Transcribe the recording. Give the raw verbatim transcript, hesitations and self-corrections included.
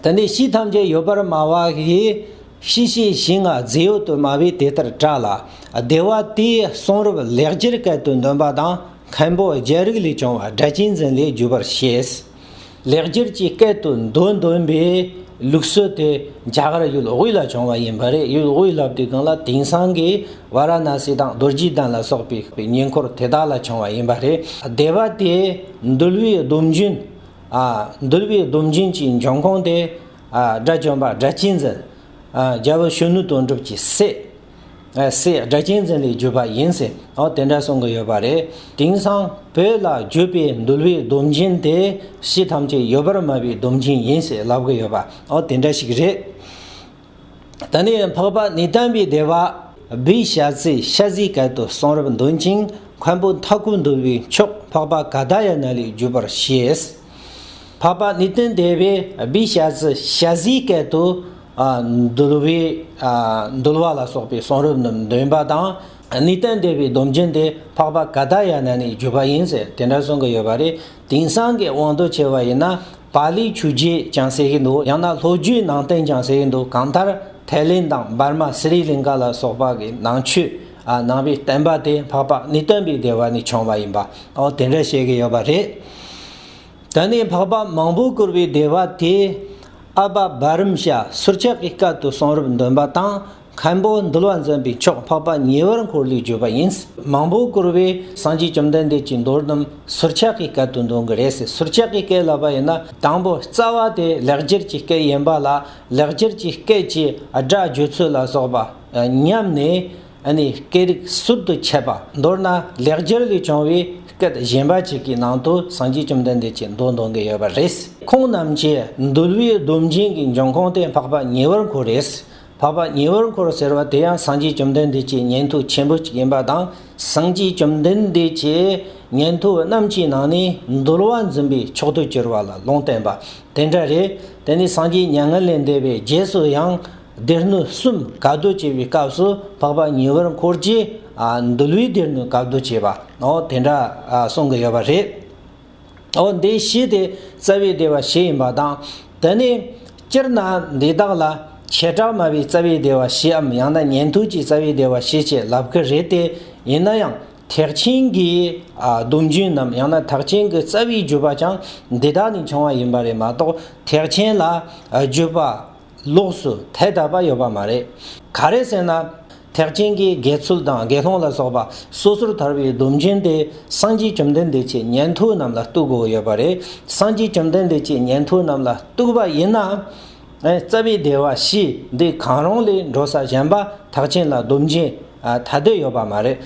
དེ་ནས་ཕྱི་ཐམས་ཅད་ཡོད་པར་སྨྲ་བ་ཡིས། ཕྱི་ཞེས་བྱའི་སྔ་རྫས་ཡོད་དུ་སྨྲ་བས་དེ་ལྟར་བཀྲལ་ལ། སྡེ་པ་དེས་གསུང་རབ་ལེགས་སྦྱར་སྐད་དུ་འདོན་པ་དང་མཁན་པོ་རྒྱལ་རིགས་ལས་བྱུང་བ་སྒྲ་གཅན་འཛིན་ལས་བརྒྱུད་པར་བཤད། ལེགས་སྦྱར་གྱི་སྐད་དུ་འདོན་འདོན་པའི་ལུགས་སྲོལ་དེ་རྒྱ་གར་ཡུལ་དབུས་ལ་བྱུང་བ་ཡིན་པ་རེད། ཡུལ་དབུས་ལབ་དུས་སྒང་ལ་དེང་སང་གི་ཝཱ་ར་ཎ་སི་དང་རྡོ་རྗེ་གདན་ལ་སོགས་པའི་ཉེ་འཁོར་དེ་དག་ལ་བྱུང་བ་ཡིན་པ་རེད། སྡེ་པ་དེས་འདུལ་བའི་སྡོམ་རྒྱུན། ཨ། འདུལ་བའི་སྡོམ་རྒྱུན་གྱི་འབྱུང་ཁུངས་དེ། ཨ། དགྲ་བཅོམ་པ་སྒྲ་གཅན་འཛིན། ཨ། རྒྱལ་པོ་གཞོན་ནུ་དོན་གྲུབ་ཀྱི་སྲས། ཨ། སྲས་སྒྲ་གཅན་འཛིན་ལས་བརྒྱུད་པ་ཡིན་ཟེར། འོ་དེ་འདྲ་གསུང་གི་ཡོད་པ་རེད། དེང་སང་བོད་ལ་བརྒྱུད་པའི་འདུལ་བའི་སྡོམ་རྒྱུན་དེ་ཕྱི་ཐམས་ཅད་ཡོད་པར་སྨྲ་བའི་སྡོམ་རྒྱུན་ཡིན་ཟེར་ལབ་གི་ཡོད་པ། འོ་དེ་འདྲ་ཞིག་རེད། ད་ནི་འཕགས་པ་ནུས་ལྡན་པའི་སྡེ་པ་བི་ཤ་ཙི་ཤ་ཟའི་སྐད་དུ་གསུང་རབ་འདོན་ཅིང་མཁན་པོ་མཐའ་འཁོབ་འདུལ་བའི་མཆོག་འཕགས་པ་ཀ་ཏྱ་ཡ་ན་ལས་བརྒྱུད་པར་བཤད། འཕགས་པ་ནུས་ལྡན་སྡེ་པས་བི་ཤ་ཙི་ཤ་ཟའི་སྐད་དུ། ཨ། འདུལ་བའི། ཨ། འདུལ་བ་ལ་སོགས་པའི་གསུང་རབ་རྣམས་འདོན་པ་དང་། ནུས་ལྡན་སྡེ་པའི་སྡོམ་རྒྱུན་དེ་འཕགས་པ་ཀ་ཏྱ་ཡ་ན་ནས་བརྒྱུད་པ་ཡིན་ཟེར་དེ་འདྲ་གསུང་གི་ཡོད་པ་རེད། དེང་སང་གི་དབང་དུ་བྱས་པ་ཡིན་ན་པཱ་ལིའི་ཆོས་བརྒྱུད་ཀྱང་ཟེར་གྱི་འདུག། ཡང་ན་ལྷོ་རྒྱུད་ནང་བསྟན་ཀྱང་ཟེར་གྱི་འདུག། གང་ལྟར་ཐའི་ལེན་དང་འབར་མ་སི་རི་ལིང་ཀ་ལ་སོགས་པ་གི་ནང་ཆོས། ཨ། ནང་པའི་བསྟན་པ་དེ་འཕགས་པ་ནུས་ལྡན་པའི་སྡེ་པ་ནས་བྱུང་བ་ཡིན་པ། འོ་དེ་འདྲ་བཤད་ཀྱི་ཡོད་པ་རེད། ད་ནི་འཕགས་པ་མང་པོས་བཀུར་བའི་སྡེ་པ་དེས་ཨ་པ་བ་རིམ་ཤ་སུར་ཆག་གི་སྐད་དུ་གསུང་རབ་འདོན་པ་དང་། མཁན་པོ་འདུལ་བ་འཛིན་པའི་མཆོག་འཕགས་པ་ཉེ་བར་འཁོར་ལས་བརྒྱུད་པ་ཡིན། མང་པོས་བཀུར་བའི་སངས་རྒྱས་བཅོམ་ལྡན་འདས་ཀྱི་མདོ་རྣམས་སུར་ཆག་གི་སྐད་དུ་འདོན་གྱི་རེད་ཟེར། སུར་ཆག་གི་སྐད་ལབ་པ་ཡིན་ན་དང་པོ་རྩ་བ་དེ་ལེགས་སྦྱར་གྱི་སྐད་ཡིན་པ་ལ། ལེགས་སྦྱར་གྱི་སྐད་ཀྱི་སྒྲ་བརྗོད་ཚུལ་ལ་སོགས་པ་ཉམས་ནས། ཨ་ནི་སྐད་རིགས་ཟུར་དུ་ཆད་པ། མདོར་ན་ལེགས་སྦྱར་ལས་བྱུང་བའི་སྐད་གཞན་པ་ཅིག་གི་ནང་དུ་སངས་རྒྱས་བཅོམ་ལྡན་འདས་ཀྱི་མདོ་འདོན་གྱི་ཡོད་པ་རེད། ཁོང་རྣམས་ཀྱིས་འདུལ་བའི་སྡོམ་རྒྱུན་གྱི་འབྱུང་ཁུངས་དེ་འཕགས་པ་ཉེ་བར་འཁོར་རེད། འཕགས་པ་ཉེ་བར་འཁོར་ཟེར་བ་དེ་ཡང་སངས་རྒྱས་བཅོམ་ལྡན་འདས་ཀྱི་ཉན་ཐོས་ཆེན་པོ་ཅིག་ཡིན་པ་དང་། སངས་རྒྱས་བཅོམ་ལྡན་འདས་ཀྱི་ཉན་ཐོས་རྣམས་ཀྱི་ནང་ནས་འདུལ་བ་འཛིན་པའི་མཆོག་ཏུ་གྱུར་པ་ལ་ལུང་བསྟན་པ་དེ་འདྲ་རེད། དེ་ནས་སངས་རྒྱས་མྱ་ངན་ལས་འདས་པའི་རྗེས་སུ་ཡང་སྡེ་སྣོད་གསུམ་ག་བསྡུ་བྱས་པའི་སྐབས་སུ་འཕགས་པ་ཉེ་བར་འཁོར་གྱིས། ཨ། འདུལ་བའི་སྡེ་སྣོད་ག་བསྡུ་བྱས་པ། འོ་དེ་འདྲ། ཨ། གསུང་གི་ཡོད་པ་རེད། འོ་འདི་བཞི་དེ་རྩ་བའི་སྡེ་པ་བཞི་ཡིན་པ་དང་། དེ་ནས་སྤྱིར་ན་འདི་དག་ལ་བྱེ་བྲག་སྨྲ་བའི་རྩ་བའི་སྡེ་པ་བཞིའམ། ཡང་ན་ཉན་ཐོས་ཀྱི་རྩ་བའི་སྡེ་པ་བཞི་ཅེས་ལབ་ཀྱི་རེད་དེ། ཡིན་ན་ཡང་ཐེག་ཆེན་གྱི། ཨ། སྡོམ་རྒྱུན་ནམ་ཡང་ན་ཐེག་ཆེན་གྱི་རྩ་བའི་བརྒྱུད་པ་ཀྱང་འདི་དག་ནས་བྱུང་བ་ཡིན་པ་རེད་མ་གཏོགས། ཐེག་ཆེན་ལ་བརྒྱུད་པ་ལོགས་སུ་ཐལ་དད་པ་ཡོད་པ་མ་རེད། ག་རེ་ཟེར་ན། ཐེག་ཆེན་གྱི་དགེ་ཚུལ་དང་དགེ་སློང་ལ་སོགས་པ་སོ་སོར་ཐར་བའི་སྡོམ་རྒྱུན་དེ་སངས་རྒྱས་བཅོམ་ལྡན་འདས་ཀྱི་ཉན་ཐོས་རྣམས་ལ་གཏུག་དགོས་ཡོད་པ་རེད། སངས་རྒྱས་བཅོམ་ལྡན་འདས་ཀྱི་ཉན་ཐོས་རྣམས་ལ་གཏུག་པ་ཡིན་ན། རྩ་བའི་སྡེ་པ་བཞི་འདི་གང་རུང་ལས་འགྲོ་ས་གཞན་པ་ཐེག་ཆེན་ལ་སྡོམ་རྒྱུན། ཨ། ཐལ་དད་ཡོད་པ་མ་རེད།